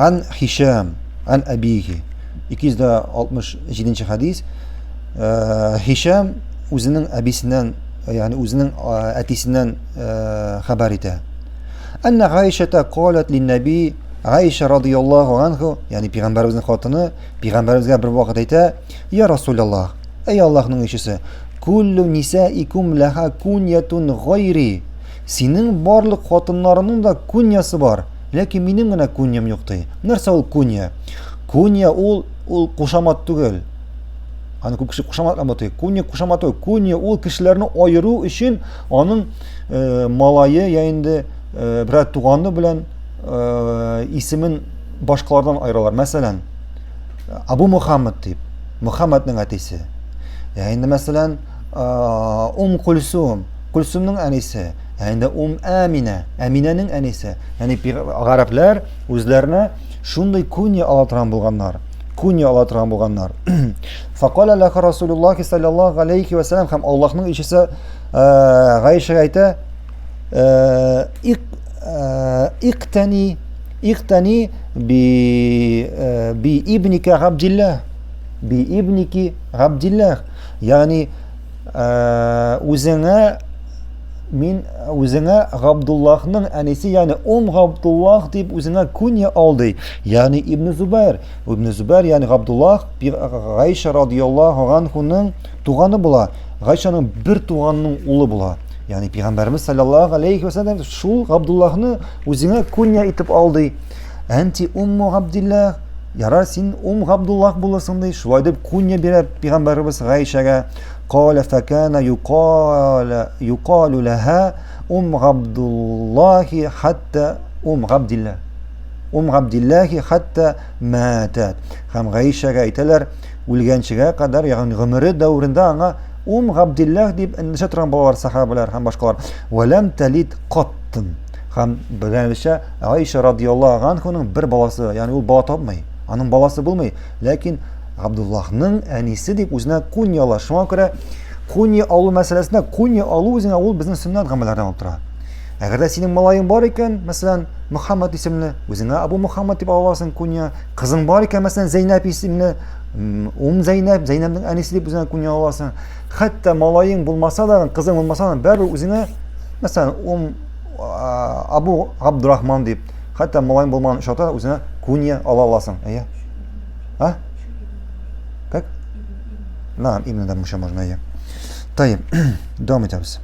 Ан Хишам, ан әбихи. 267 хадис. Э, Хишам үзенең әбисеннән, ягъни үзенең э, әтисеннән э, хәбәр итә. Әннә Гайшата калат лин-наби Гайша радияллаһу анху, ягъни пәйгамбәребезнең хатыны, пәйгамбәребезгә бер вакыт әйтә: "Я Расулаллаһ, әй Аллаһның илчесе, куллу нисаикум лаха куньятун гайри. Синең барлык хатыннарыңның да куньясы бар, ләкин минем генә куньям юк ди. Нәрсә ул кунья? Кунья ул ул кушамат түгел. Аны күп кеше кушамат дип атый. Кунья кушамат түгел. Кунья ул кешеләрне аеру өчен аның э, малае я инде э, берәр туганы белән э, исемен башкалардан аералар. Мәсәлән, Абу Мухаммад дип, Мухаммадның әтисе. Я инде мәсәлән, Ум Кульсум, Кульсумның әнисе. Я инде Ум Әминә, Әминәнең әнисе. Ягъни гарәпләр үзләренә шундый кунья ала торган булганнар. Кунья ала торган булганнар. Факала лаха Расулуллах саллаллаху алейхи ва саллям һәм Аллаһның илчесе Гайшәгә әйтә, иктани иктани би би ибника Габдилла би ибники Габдиллах ягъни үзеңә мин үзеңә Габдуллахның әнисе, ягъни Ум Габдуллах дип үзеңә кунья ал ди. Ягъни Ибн Зубайр. Ибн Зубайр, ягъни Габдуллах Гайша радияллаһу анхуның туганы була. Гайшаның бер туганының улы була. Ягъни пәйгамбәребез саллаллаһу алейхи ва саллям шул Габдуллахны үзеңә кунья итеп ал ди. Әнти Умму Габдиллах, ярар, син Ум Габдуллах булырсың ди. Шулай дип кунья бирә пәйгамбәребез Гайшәгә. Каля фәкана юкаля юкалу лаха Ум Габдуллахи хатта Ум Габдилла. Ум Габдиллахи хатта матат. Һәм Гайшәгә әйтәләр, үлгәнчегә кадәр, ягъни гомере дәверендә аңа Ум Габдиллах дип эндәшә торган балалар, сахабалар һәм башкалар. Вәләм талид каттын. Һәм белгәнебезчә, Аиша радияллаһу анхуның бер баласы, ягъни ул бала тапмый, аның баласы булмый, ләкин Габдуллаһның әнисе дип үзенә кунья ала. Шуңа күрә кунья алу мәсьәләсендә кунья алу үзеңә ул безнең сөннәт гамәлләрдән булып тора. Әгәр дә синең малаең бар икән, мәсәлән, Мөхәммәд исемле, үзеңә Абу Мөхәммәд дип ала аласың кунья. Кызың бар икән, мәсәлән, Зәйнәп исемле, Ум Зәйнәп, Зәйнәпнең әнисе дип үзеңә кунья аласың. Хәтта малаең булмаса да, кызың булмаса да, бәрбер үзеңә, мәсәлән, Ум Абу Абдурахман дип, хәтта малаең булмаган очракта үзеңә кунья ала аласың. Әйе. А? Как? На, именно да, еще можно, әйе. Таеп, дәвам итәбез.